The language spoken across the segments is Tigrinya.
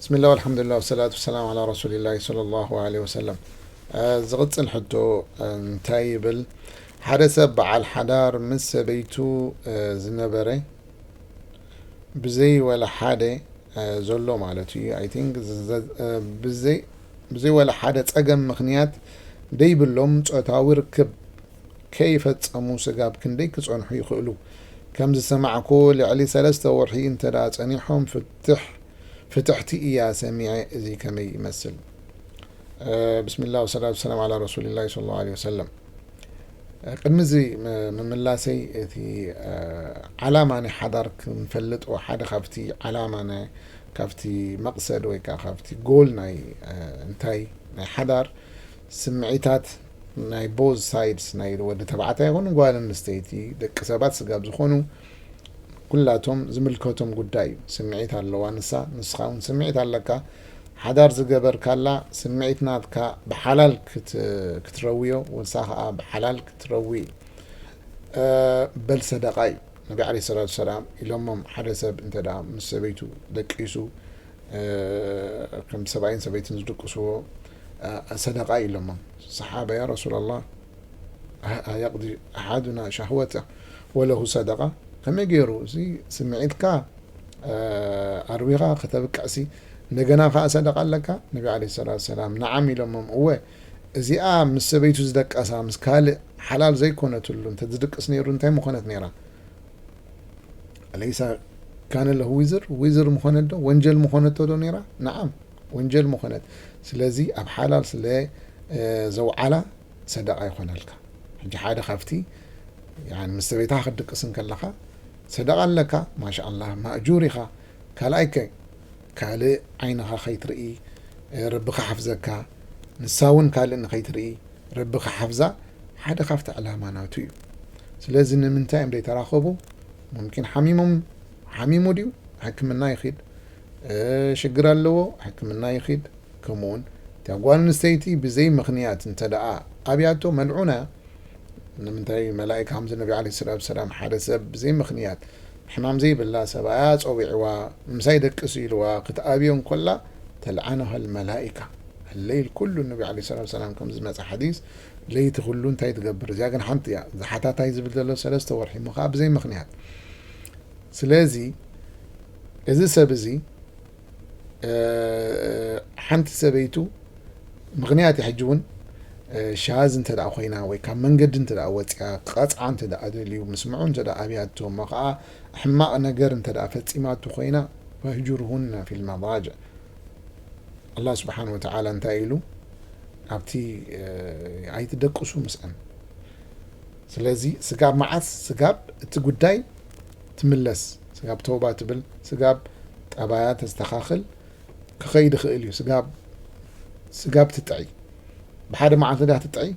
ብስሚላህ ወልሓምዱሊላህ ወሰላቱ ወሰላም ዓላ ረሱሊላህ ሰለላሁ ዓለይሂ ወሰለም። ዝቕጽል ሕቶ እንታይ ይብል? ሓደ ሰብ በዓል ሓዳር ምስ ሰበይቱ ዝነበረ ብዘይ ወላ ሓደ ዘሎ ማለት እዩ። I think ብዘይ ወላ ሓደ ጸገም ምኽንያት ደይብሎም ጾታዊ ርክብ ከይፈጸሙ ስጋብ ክንደይ ክጸንሑ ይኽእሉ? ከም ዝሰማዕኩ ልዕሊ ሰለስተ ወርሒ እንተ ደኣ ጸኒሖም ፍትሕ ፍትሕቲ እያ ሰሚዐ። እዚ ከመይ ይመስል? ብስሚላህ ወሰላቱ ወሰላም ዓላ ረሱሊላህ ሰለላሁ ዓለይሂ ወሰለም። ቅድሚ እዚ ምምላሰይ እቲ ዓላማ ናይ ሓዳር ክንፈልጥ ሓደ ካብቲ ዓላማ ካብቲ መቕሰድ ወይ ከዓ ካብቲ ጎል ናይ እንታይ ናይ ሓዳር ስምዒታት ናይ both sides ናይ ወዲ ተባዕታይ ይኹን ጓል ኣንስተይቲ ደቂ ሰባት ስጋብ ዝኾኑ ኩላቶም ዝምልከቶም ጉዳይ እዩ። ስምዒት ኣለዋ ንሳ፣ ንስኻ እውን ስምዒት ኣለካ። ሓዳር ዝገበርካላ ስምዒት ናትካ ብሓላል ክትረውዮ ንሳ ከዓ ብሓላል ክትረዊ በል ሰደቃ እዩ። ነቢ ዓለይሂ ሰላቱ ሰላም ኢሎሞም ሓደ ሰብ እንተ ምስ ሰበይቱ ደቂሱ ከም ሰብኣይን ሰበይትን ዝድቅስዎ ሰደቃ ኢሎሞም ሰሓባ። ያ ረሱላላህ ኣየቕዲ ኣሓዱና ሻህወተ ወለሁ ሰደቃ? ከመይ ገይሩ እዚ ስምዒትካ ኣርዊኻ ከተብቅዕሲ እንደገና ከዓ ሰደቃ ኣለካ? ነቢ ዓለይሂ ሰላቱ ሰላም ነዓም ኢሎሞም እወ። እዚኣ ምስ ሰበይቱ ዝደቀሳ ምስ ካልእ ሓላል ዘይኮነትሉ እንተ ዝድቅስ ነይሩ እንታይ ምኾነት ነይራ? ኣለይሳ ካነ ለሁ ዊዝር ዊዝር ምኾነት ዶ ወንጀል ምኾነቶ ዶ ነይራ? ነዓም ወንጀል ምኾነት። ስለዚ ኣብ ሓላል ስለ ዘውዓላ ሰደቃ ይኾነልካ። ሕጂ ሓደ ካብቲ ምስ ሰበይታ ክትድቅስ እንከለኻ ሰደቃ ኣለካ ማሻኣላህ ማእጁር ኢኻ። ካልኣይከ ካልእ ዓይንኻ ከይትርኢ ረቢ ክሓፍዘካ፣ ንሳ እውን ካልእ ንኸይትርኢ ረቢ ክሓፍዛ ሓደ ካብቲ ዕላማ ናቱ እዩ። ስለዚ ንምንታይ እዮም ዘይተራኸቡ? ሙምኪን ሓሚሞም ሓሚሙ ድዩ? ሕክምና ይኺድ። ሽግር ኣለዎ? ሕክምና ይኺድ። ከምኡውን እታ ጓል ኣንስተይቲ ብዘይ ምኽንያት እንተ ደኣ ኣብያቶ መልዑና። ንምንታይ መላእካ ከምዚ ነቢ ዓለይሂ ሰላቱ ሰላም ሓደ ሰብ ብዘይ ምኽንያት ሕማም ዘይብላ ሰብኣያ ጸዊዕዋ ምሳይ ደቅስ ኢልዋ ክትኣብዮ እንኮላ ተልዓነሃል መላእካ። ለይል ኩሉ ነቢ ዓለይሂ ሰላቱ ሰላም ከም ዝመጸ ሓዲስ ለይቲ ኩሉ እንታይ ትገብር? እዚኣ ግን ሓንቲ እያ። ዝሓታታይ ዝብል ዘሎ ሰለስተ ወርሒ እሞ ከዓ ብዘይ ምኽንያት። ስለዚ እዚ ሰብ እዚ ሓንቲ ሰበይቱ ምኽንያት ሕጂ እውን ሻዝ እንተ ደኣ ኮይና ወይ ካብ መንገዲ እንተ ደኣ ወፂኣ ክቐፅዓ እንተ ደኣ ደልዩ ምስምዑ እንተ ደኣ ኣብያቶ እሞ ከዓ ሕማቕ ነገር እንተ ደኣ ፈፂማቱ ኮይና ፈህጁርሁነ ፊል መዳጅዕ። ኣላህ ስብሓን ወተዓላ እንታይ ኢሉ ኣብቲ ኣይትደቅሱ ምስአን። ስለዚ ስጋብ መዓስ ስጋብ እቲ ጉዳይ ትምለስ ስጋብ ተውባ ትብል ስጋብ ጠባያ ተስተኻኽል ክኸይድ ይኽእል እዩ። ስጋብ ስጋብ ትጥዒ ብሓደ መዓልቲ ድያ ትጥዒ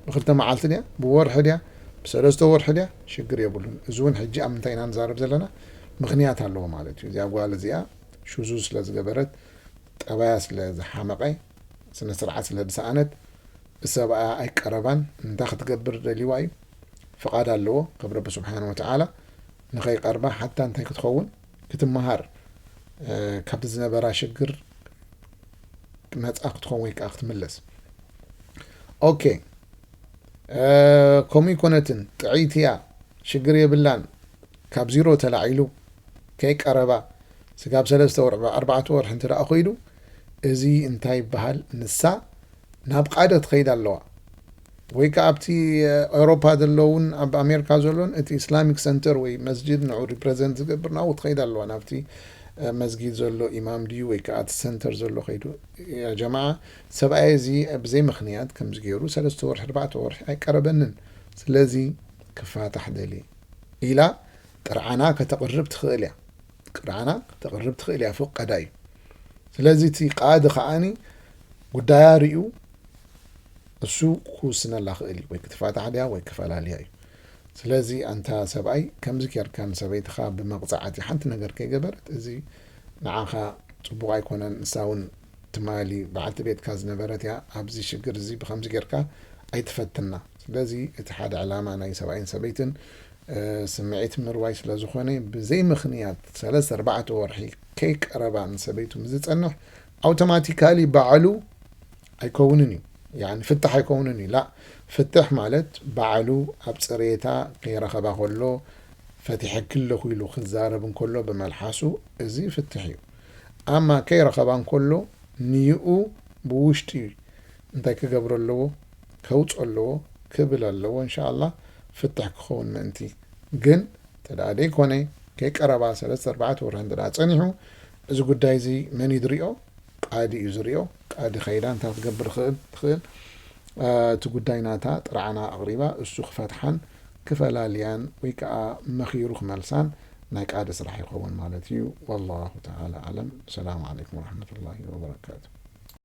ብክልተ መዓልቲ ድያ ብወርሒ ድያ ብሰለስተ ወርሒ ድያ ሽግር የብሉን። እዚ እውን ሕጂ ኣብ ምንታይ ኢና ንዛረብ ዘለና ምኽንያት ኣለዎ ማለት እዩ። እዚኣ ጓል እዚኣ ሹዙ ስለ ዝገበረት ጠባያ ስለ ዝሓመቐ ስነ ስርዓት ስለ ዝሰኣነት ብሰብኣያ ኣይቀረባን። እንታይ ክትገብር ደልይዋ እዩ? ፍቓድ ኣለዎ ካብ ረቢ ስብሓን ወተዓላ ንኸይቀርባ ሓታ እንታይ ክትኸውን ክትመሃር ካብቲ ዝነበራ ሽግር ነፃ ክትኸውን ወይ ከዓ ክትምለስ። ኦኬ ከምኡ ይኮነትን ጥዕይቲ እያ ሽግር የብላን። ካብ ዚሮ ተላዒሉ ከይቀረባ ስጋብ ሰለስተ ወርሒ ኣርባዕተ ወርሒ እንተ ደኣ ኮይዱ እዚ እንታይ ይበሃል? ንሳ ናብ ቃደ ትኸይድ ኣለዋ ወይ ከዓ ኣብቲ ኤውሮፓ ዘለውን ኣብ ኣሜሪካ ዘሎን እቲ ኢስላሚክ ሰንተር ወይ መስጅድ ንዑ ሪፕረዘንት ዝገብር ናብኡ ትኸይድ ኣለዋ። ናብቲ መስጊድ ዘሎ ኢማም ድዩ ወይ ከዓ እቲ ሰንተር ዘሎ ከይዱ ያ ጀማዓ ሰብኣይ እዚ ብዘይ ምኽንያት ከምዚ ገይሩ ሰለስተ ወርሒ ኣርባዕተ ወርሒ ኣይቀረበንን ስለዚ ክፋታሕ ደልየ ኢላ ጥርዓና ከተቕርብ ትኽእል እያ። ጥርዓና ከተቕርብ ትኽእል እያ ፍቀዳ እዩ። ስለዚ እቲ ቃዲ ከዓኒ ጉዳያ ሪኡ እሱ ክውስነላ ክእል እዩ ወይ ክትፋታሕ ድያ ወይ ክፈላልያ እዩ። ስለዚ ኣንታ ሰብኣይ ከምዚ ጌርካ ንሰበይትኻ ብመቕፃዕቲ ሓንቲ ነገር ከይገበረት እዚ ንዓኻ ፅቡቕ ኣይኮነን። ንሳ እውን ትማሊ በዓልቲ ቤትካ ዝነበረት እያ ኣብዚ ሽግር እዚ ብከምዚ ጌርካ ኣይትፈትና። ስለዚ እቲ ሓደ ዕላማ ናይ ሰብኣይን ሰበይትን ስምዒት ምርዋይ ስለ ዝኾነ፣ ብዘይ ምኽንያት ሰለስተ ኣርባዕተ ወርሒ ከይቀረባ ንሰበይቱ ምስ ዝጸንሕ፣ ኣውቶማቲካሊ ባዕሉ ኣይከውንን እዩ። ያኒ ፍትሕ ኣይከውንን እዩ። ላ፣ ፍትሕ ማለት ባዕሉ ኣብ ጽሬታ ከይረኸባ ከሎ፣ "ፈቲሐኪ ኣለኹ" ኢሉ ክዛረብ እንከሎ ብመልሓሱ፣ እዚ ፍትሕ እዩ። ኣማ ከይረኸባ እንከሎ፣ ንይኡ ብውሽጢ እንታይ ክገብሮ ኣለዎ? ከውጾ ኣለዎ፣ ክብል ኣለዎ። እንሻኣላህ ፍትሕ ክኸውን ምእንቲ። ግን እንተ ደኣ ደይኮነ፣ ከይቀረባ ሰለስተ ኣርባዕተ ወርሒ እንተ ደኣ ጸኒሑ፣ እዚ ጉዳይ እዚ መን እዩ ዝሪኦ? ቃዲ እዩ ዝሪኦ። ቃዲ ከይዳ እንታይ ክትገብር ትኽእል? ትኽእል? እ፣ እቲ ጉዳይ ናታ ጥርዓና ኣቕሪባ፣ እሱ ክፈትሓን ክፈላልያን ወይ ከኣ መኺሩ ክመልሳን ናይ ቃዲ ስራሕ ይኸውን ማለት እዩ። ወላሁ ተዓላ ኣዕለም። ሰላም ዓለይኩም ወረሕመቱላሂ ወበረካቱ።